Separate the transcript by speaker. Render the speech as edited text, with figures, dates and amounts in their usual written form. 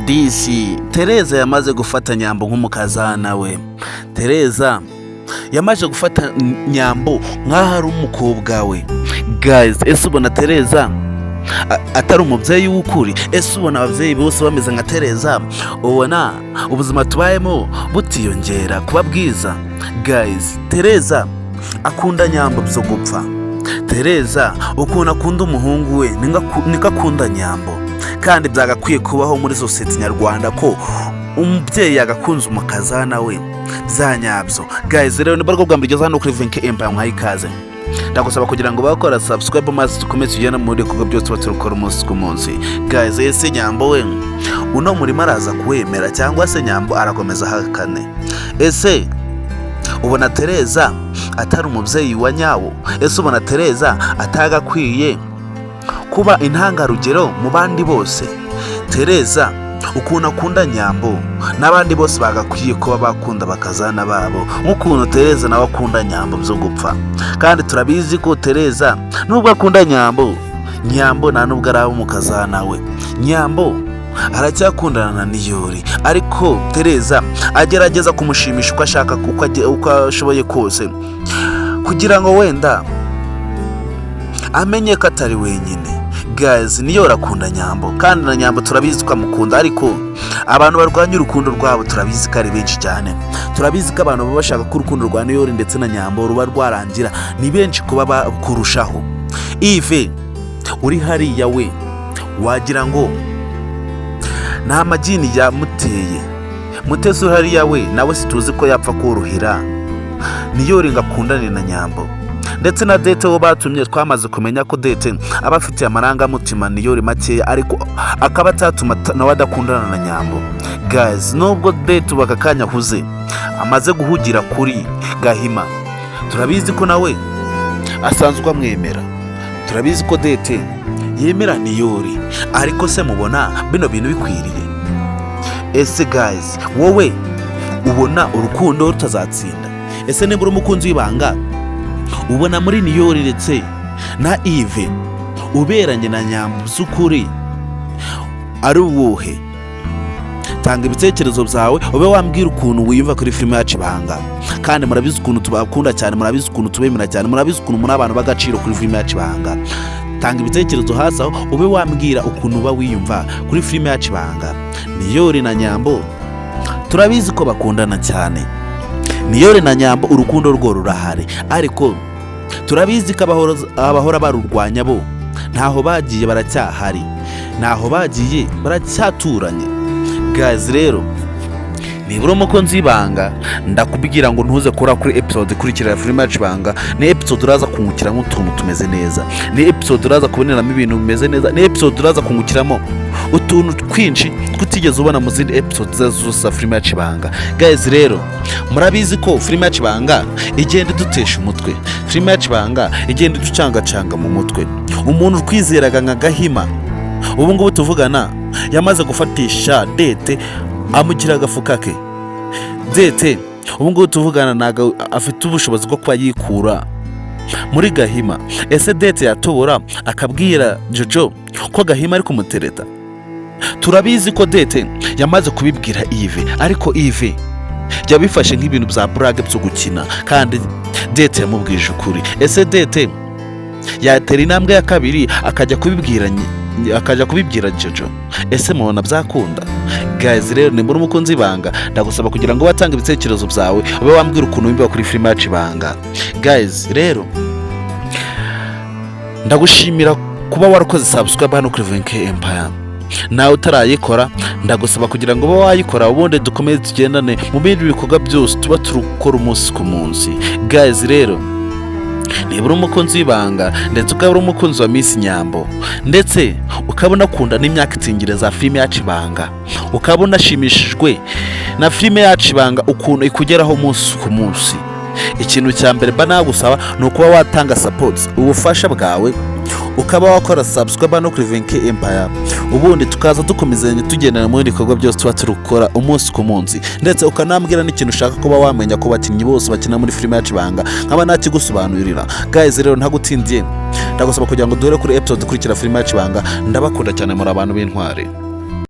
Speaker 1: Disi Tereza yamaze gufata Nyambo nk'umukazana we. Tereza yamaze gufata Nyambo nk'aho ari umukobwa we. Guys, ese ubona Tereza atari umubyeyi w'ukuri? Ese ubona ababyeyi bose bameze nka Tereza? Ubona ubuzima tubayemo butiyongera kuba bwiza? Guys, Tereza akunda Nyambo byo gupfa. Tereza ukuntu akunda umuhungu we niko akunda Nyambo, kandi byagakwiye kubaho muri sosiyete nyarwanda ko umubyeyi yagakunze umukazana we bya nyabyo. Guys, rero ni bwo bwa mbere ugeze hano kuri Venke Empire, mwaha ikaze. Ndagusaba kugira ngo bakora subscribe maze dukomeze tugende muri bikorwa byose tuba turukora umunsi ku munsi. Guys, ese Nyambo we uno murimo araza kuwemera cyangwa se Nyambo arakomeza ahakane? Ese ubona Tereza atari umubyeyi wa nyawo? Ese ubona Tereza atagakwiye kuba intangarugero mu bandi bose? Tereza ukuntu akunda Nyambo, n'abandi bose bagakwiye kuba bakunda bakazana babo nk'ukuntu Tereza nawe akunda Nyambo byo gupfa. Kandi turabizi ko Tereza nubwo akunda Nyambo, Nyambo nta nubwo araba umukazana we. Nyambo aracyakundana na Niyori, ariko Tereza agerageza kumushimisha uko ashaka, uko ashoboye kose, kugira ngo wenda amenye ko atari wenyine. Guys, Niyori akunda Nyambo, kandi na Nyambo turabizi ko amukunda, ariko abantu barwanya urukundo rwabo turabizi ko ari benshi cyane. Turabizi ko abantu baba bashaka ko urukundo rwa Niyori ndetse na Nyambo ruba rwarangira ni benshi kuba kurushaho. Ive uri hariya we wagira ngo nta magini yamuteye. Mutesi uri hariya we nawe situzi ko yapfa korohera Niyori ngo akundane na Nyambo. Ndetse na Dete wo batumye, twamaze kumenya ko Dete aba afitiye amarangamutima Niyori makeya, ariko akaba atatuma nawe adakundana na Nyambo. Guys, nubwo Dete ubu aka kanya ahuze, amaze guhugira kuri Gahima, turabizi ko nawe asanzwe amwemera. Turabizi ko Dete yemera Niyori, ariko se mubona bino bintu bikwiriye? Ese guys, wowe ubona urukundo rutazatsinda? Ese niba uri umukunzi w'ibanga, ubona muri Niyori ndetse na Ive uberanye na Nyambo by'ukuri ari uwuhe? Tanga ibitekerezo byawe, ube wambwira ukuntu wiyumva kuri filime yacu Ibanga. Kandi murabizi ukuntu tubakunda cyane, murabizi ukuntu tubemera cyane, murabizi ukuntu muri abantu b'agaciro kuri filime yacu Ibanga. Tanga ibitekerezo hasi aho, ube wambwira ukuntu uba wiyumva kuri filime yacu Ibanga. Niyori na Nyambo turabizi ko bakundana cyane. Niyori na Nyambo urukundo rwo rurahari, ariko turabizi ko abahora barurwanya bo ntaho bagiye, baracyahari, ntaho bagiye, baracyaturanye. Guys, rero nibura umukunzi w'ibanga, ndakubwira ngo ntuze kura kuri episode ikurikira filime yacu Ibanga. Ni episode uraza kungukiramo utuntu tumeze neza, ni episode uraza kuboneramo ibintu bimeze neza, ni episode uraza kungukiramo utuntu twinshi tutigeze ubona mu zindi episode zose za filime yacu Ibanga. Guys, rero murabizi ko filime yacu Ibanga igenda idutesha umutwe, filime yacu Ibanga igenda iducangacanga mu mutwe. Umuntu twizeraga nka Gahima, ubu ngubu tuvugana yamaze gufatisha Dete, amugira agafuka ke. Dete ubu ngubu tuvugana ntabwo afite ubushobozi bwo kuba yikura muri Gahima. Ese Dete yatobora akabwira Jojo ko Gahima ari kumutereta? Turabizi ko Dete yamaze kubibwira Ive, ariko Ive yabifashe nk'ibintu bya blague byo gukina, kandi Dete yamubwije ukuri. Ese Dete yatera intambwe ya kabiri akajya kubibwira Jojo? Ese mubona byakunda? Guys, rero ni muri umukunzi ibanga, ndagusaba kugira ngo watange ibitekerezo byawe, ube wambwira ukuntu wumva kuri filime yacu Ibanga. Guys, rero ndagushimira kuba warakoze subscribe hano kuri Venke Empire. Nawe utarayikora, ndagusaba kugira ngo ube wayikora, ubundi dukomeze tugendane mu bindi bikorwa byose tuba turukora umunsi ku munsi. Guys, rero niba uri umukunzi w'ibanga, ndetse ukaba uri umukunzi wa Miss Nyambo, ndetse ukaba unakunda n'imyaka za filime yacu Ibanga, ukaba unashimishijwe na filime yacu Ibanga ukuntu ikugeraho umunsi ku munsi, ikintu cya mbere mba nagusaba ni ukuba watanga support, ubufasha bwawe, ukaba wakora subscribe no kuri Venke Empire, ubundi tukaza dukomezanya tugendana mu bindi bikorwa byose tuba turi gukora umunsi ku munsi. Ndetse ukanambwira n'ikintu ushaka kuba wamenya ku bakinnyi bose bakina muri filime yacu Ibanga, nkaba nakigusobanurira. Guys, rero ntagutindiye, ndagusaba kugira ngo duhere kuri episode ikurikira filime yacu Ibanga. Ndabakunda cyane, muri abantu b'intwari.